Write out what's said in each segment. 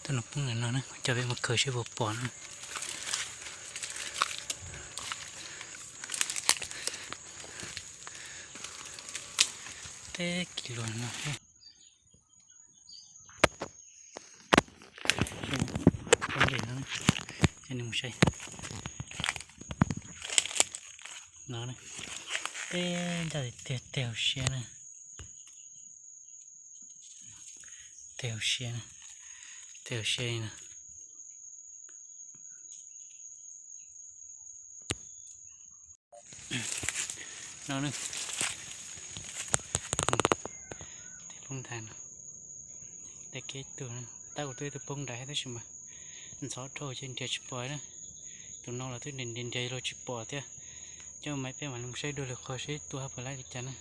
Tuaj nws poob ntawm no na, coj peb mus khaws seb puas pom na. Teb kis luag no. Poob li no, coj nej mus saib. No, teb ncaj tiag, teg hauv siab na. Teg hauv siab na, teg hauv siab li na. No, teg poob ntag no. Dai kiag ib tug, tab kuv tuaj ib tug poob nrad thiab tab sis mas ntxhov dhau ces nrhiav tsis pom na. Tus no los twb nrhiav nrhiav los tsis pom thiab. Coj maiv peb mam li mus saib dua lwm qhov seb tua puas laib li cas na.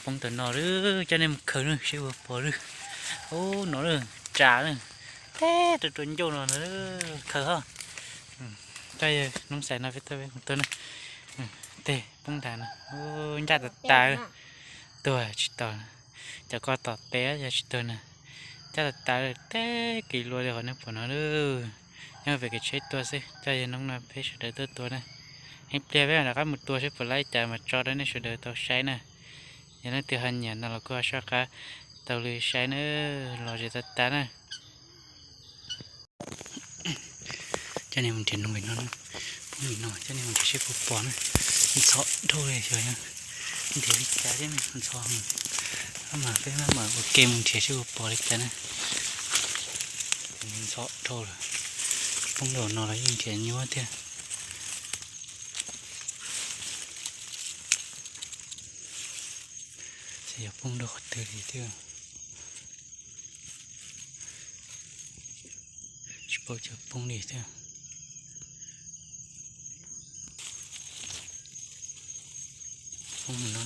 Poob ntawm no lawm, coj nej mus khaws na seb puas pom lawm. Ub, no lawm, tsa lawm, teb rau rau ncauj no na, khaws ho. Coj yawg noob xais no peb tuaj, peb mus tuaj na. Teg poob ntag no, ncaj tas tas, tuag tsis tau. Cov ko tom peb yog tsis tuag na. Ncaj tas tas, teb kis luag li qhov nej pom no lawm. Nyob pem kev tsheb tuaj xwb, coj yawg noob no peb sawv daws tuaj tua na. Heev pliag peb mam rov qab mus tua seb puas laib cas mas tso rau nej sawv daws tau saib na. Yog leej twg ho nyiam no los kuj ho soj qab tau li saib na, los zem tas tas na. Coj nej mus nrhiav no, poob li no, coj nej mus nrhiav seb puas pom na. Ntxhov dhau li xyov yog nrhiav li cas thiab ne, ntxhov. Ab mas peb maj mam ua ke mus nrhiav seb puas pom li cas na. Ntxhov dhau lawm, poob rau no los yeej nrhiav nyuaj thiab. Xyov yog poob rau qhov twg li thiab. Tsis paub cas poob li thiab. Poob no,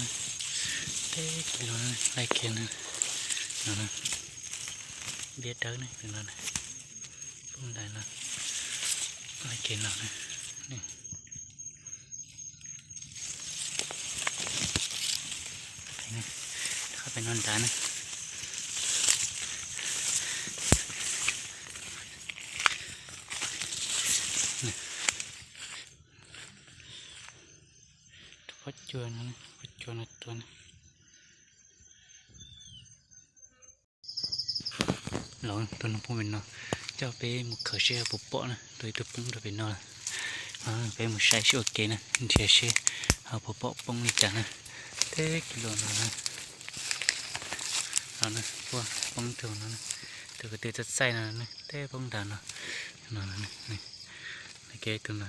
teb kis luag, laij kiag no, no, npiab dawb ne, no, poob ntais no, laij kiag no. Qab pem no nrad na. Rau pob cua no, pob cua no tua na. Los tus no poob pem no, coj peb mus khaws seb puas pom na, tua ib tug poob rau pem no. Peb mus saib seb ua ke na, nrhiav seb ho puas pom poob li cas na. Teb kis luag no na, no na, poob tug no, tus kwv tw txaij txaij no, teb poob nrad no, no, no, tus no,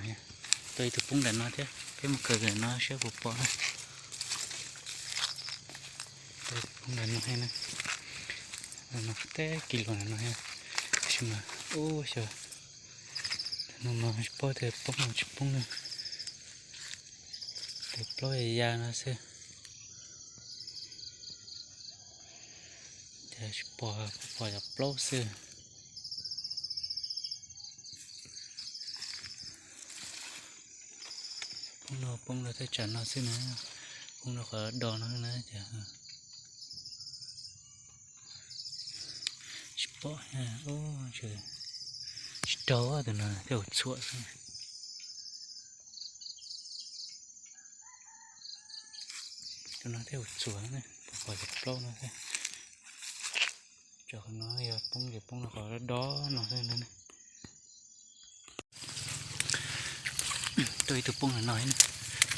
tua ib tug poob nrad no thiab, peb mus khaws ntawm no seb puas pom na. Tua poob ntawm no thiab na. No teb kis luag ntawm no thiab. Tab sis mas ub xyov, no mas tsis paub tias poob los tsis poob na. Tus plaub ya ya no xwb. Ces tsis pom, pom cov plaub xwb. Poob no poob rau thaj tsam no xwb na, poob rau qhov do no na ces tsis pom, tsis raug tus no, tej zaum txhuam xwb. Tus no tej zaum txhuam, pom cov plaub no xwb. Cov no yog poob ces poob rau qhov do do no xwb na. Tuaj ib tug poob ntawm no,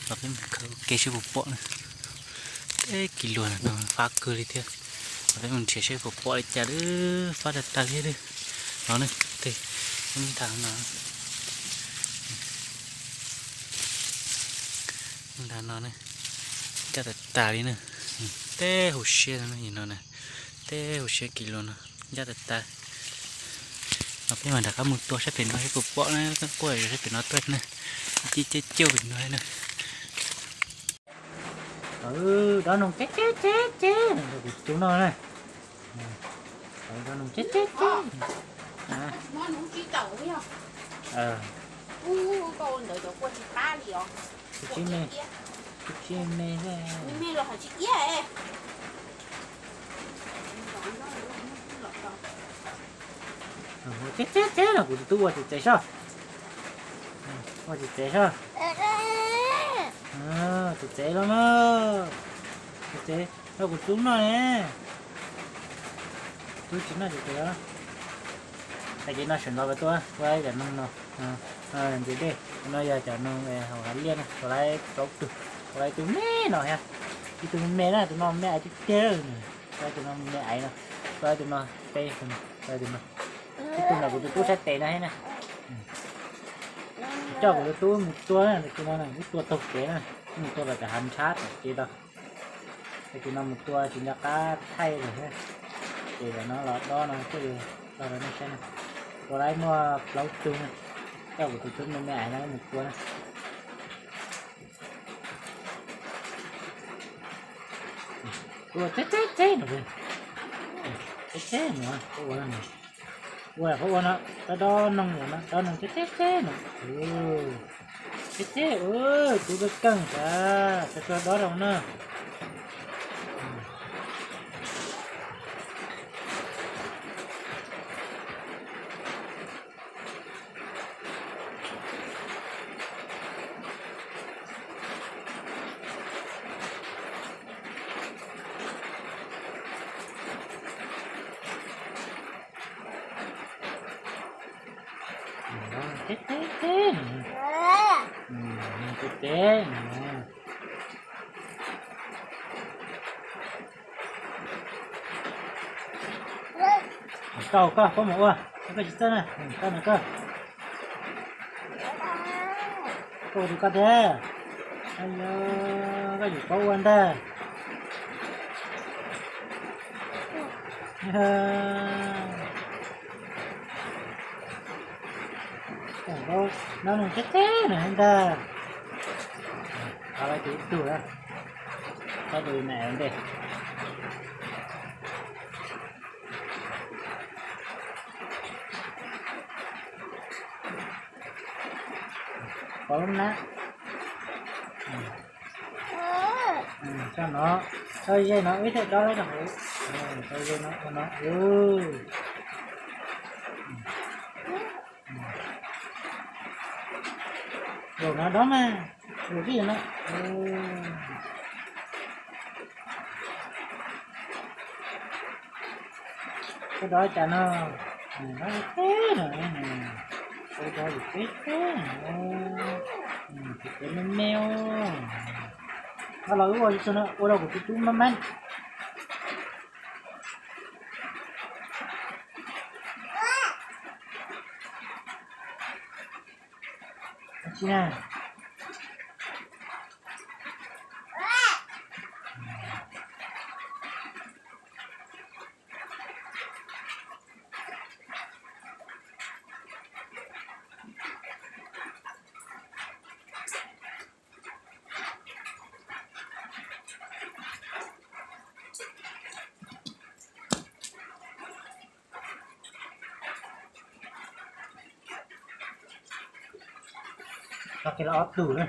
los peb mus khaws ua ke seb puas pom na. Teb kis luag no fab kawg li thiab. Los peb mus nrhiav seb puas pom li cas, fab tag tag li thiab. No ne, tej ntag no, ntag no ne, ncaj tas tas li na. Teb hauv siab no, no na, teb hauv siab kis luag no, ncaj tas tas. Peb mam rov qab mus tua saib pem no saib puas pom na, quaj saib pem no tuaj na. Cib ceb cauj pem no na. Dob noog ceb ceb ceb ceb, kuv tus tub noj na. Dob noog ceb ceb ceb. Tsis me, tsis me. Ceb ceb ceb no kuv tus tub ua txiv tsev soj. Ua txiv tsev soj. Txiv tsev los na. Txiv tsev, no kuv tub noj ne. Tub tsis noj txiv tsev. Tag kis no sawv ntxov peb tuaj ua cov noog no. Ntxiv dej no yog cov noog hauv hav liaj na, tau lawv plaub tug, tau lawv ib tug me no thiab. Ib tug me me na, tus no me aiv tiag tiag. Tau lawv tus no me aiv no, tau lawv tus no peb, tau lawv tus no. Ib tug ntawm kuv tus tub sab tes no thiab na. Coj kuv tus tub mus tua na, tus no wb tua taug kev na, mus tua tom cov hav ntshab tom kev tau. Tag kis no mus tua tsis nco qab thaij lawm thiab. Ces zaum no los dob no coj los rau nej saib na. Tua lawv muaj plaub tug na, coj kuv tus tub me me aiv no mus tua na. Ua teb teb teb no, teb teb no, ua no, ua qhov ua no, dob dob noog no, dob noog teb teb teb no. Teb teb, kuv kawg keej tas, tau dob rau na. Teb teb teb, teb teb. Koj, koj, koj mus ua, koj tsis txawj na, koj mus koj. Koj ua tus koj thiab. Koj yuav paub ua ntag. Dob noog teb teb no ntag. Thov lawv tus ib tug, thov tus me ntej. Pov lub nab. Tso no, tso ze no ib thaj dob rau hauv. Tso ze no ua no. Zaum no dob mas, zaum tib no. Koj dob cas no? Dob teb no, koj dob teb teb no, tsis teb me me. Koj los wb ua tsis txog no, ua rau kuv tus tub mab mab. Tsis na. Tag kis los ob tug na.